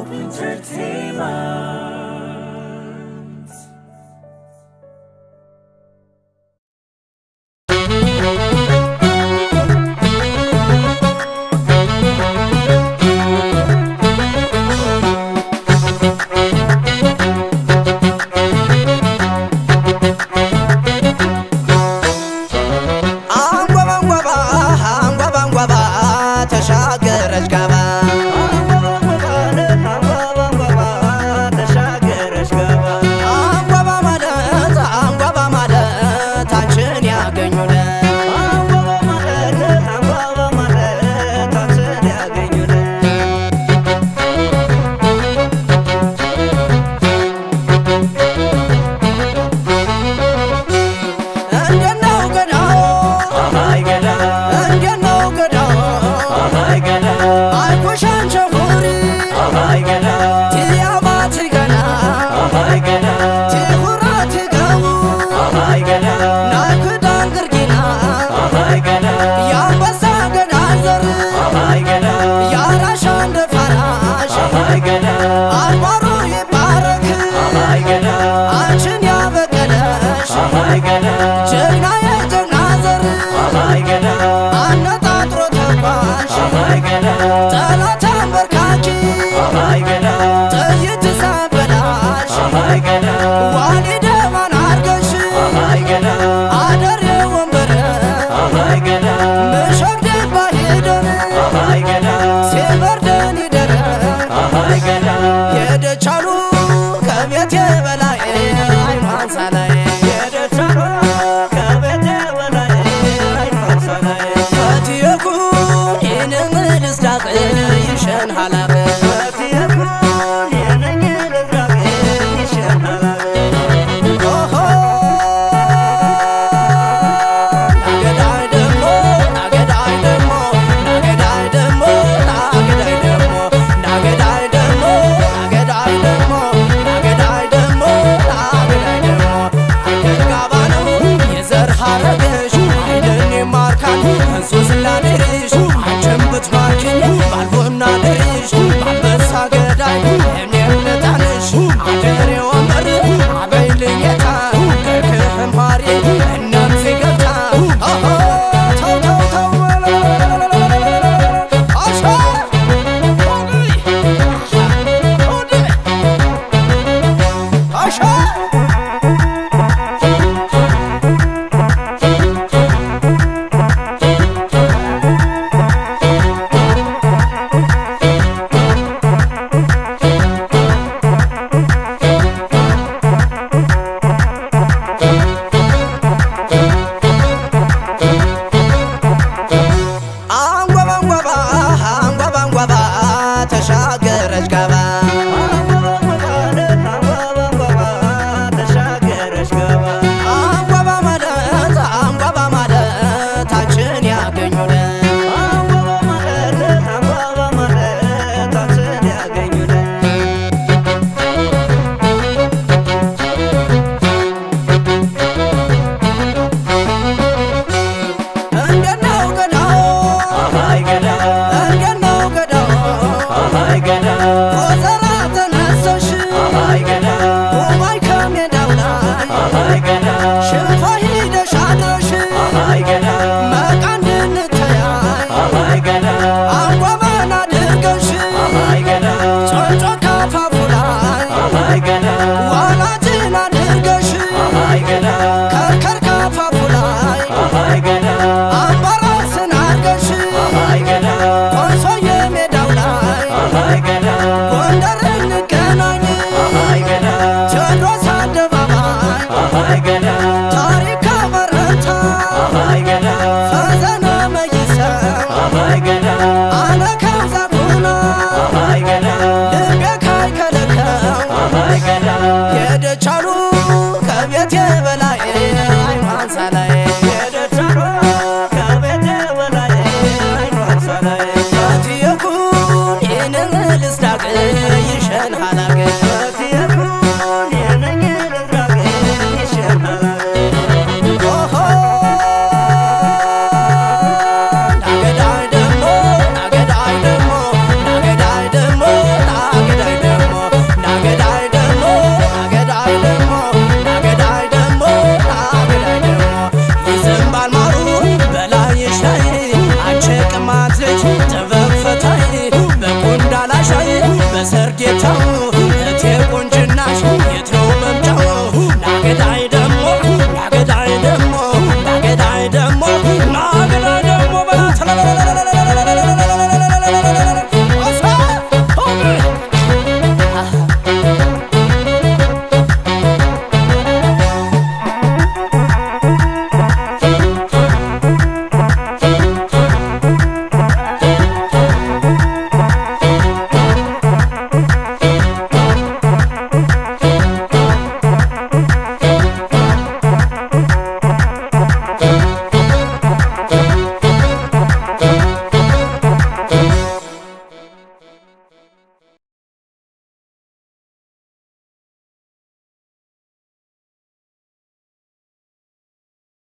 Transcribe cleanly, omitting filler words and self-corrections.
Hope Entertainment. አንጓባ አንጓባ አንጓባ አንጓባ ተሻገረች ጋባ። አንጓባ ማለት አንጓባ ማለት አንቺን ያገኙነ። እንዴት ነው ገዳው፣ እንዴት ነው ገዳው፣ አይኮሻንቸ ሁሪ ቲያባት ገና ቲሁራት ገው ናክዳን ግርጊና የአንበሳ ገዳ ዘር የአራሻን ደፋራሽ አርማሮ ይባረክ አንቺን ያበቀለሽ ጀግና የጀግና ዘር አነጣጥሮ ተኳሽ ጠላት አንበርካኪ ጥይት ሳበላሽ ዋሊደማን አርገሽ አደሬ ወንበረ ምሸግ ድባ ሄደን ሲበርደን ይደረ የደቻሉ ከቤቴ በላይ አይኗን ሳላይ ፈትየኩን ይህንን ልስዳቅ ይሸን ሀላቅ። ናገዳይ ደሞ ናገዳይ ደሞ ናገዳይ ደሞ ናገዳይ ደሞ ናገዳይ ደሞ ናገዳይ ደሞ ናገዳይ ደሞ ናገዳይ ደሞ አገርጋባ ነው የዘር ሐረግሽ አይንን ይማርካል እንሱስ ላድርሽ አንቺን ብትማርኪኝ ባልቦና ድርሽ ባንበሳ ገዳይ እኔም ልጣንሽ አደሬ ወንበር አበይልኝ ጌታ ከክህም ማሪ እነምዚ ገብታ ተው ተው ተው አሻ አሻ። አንጓባ አንጓባ አንጓባ አንጓባ ተሻገረች ጋባ። አንጓባ ማለት አንጓባ ማለት አንቺን ያገኙነ። እንዴት ነው ገዳው፣ እንዴት ነው ገዳው፣ ኮዘራ ተነሰሽ ጉባይ ከሜዳው ላይ ሽንፋ ሂደሽ አድረሽ መቃ እንድንተያይ አንጓባን አድርገሽ ጮጮ ካፋፉ ላይ ዋላጅን አድርገሽ ከርከር ካፋፉ ላይ አምባራስን አድርገሽ ኮንሶ የሜዳው ላይ ጎንደር እንገናኝ ቴዎድሮስ አደባባይ ታሪክ አበረታ ፈዘነ መይሰው አነካው ዛጉና ልቤ ካይከለከው የደቻሉ ከቤቴ በላይ አይኗን ሳላይ ፈትየኩን ይህንን ልስዳቅ ይሸን ሀላቅ።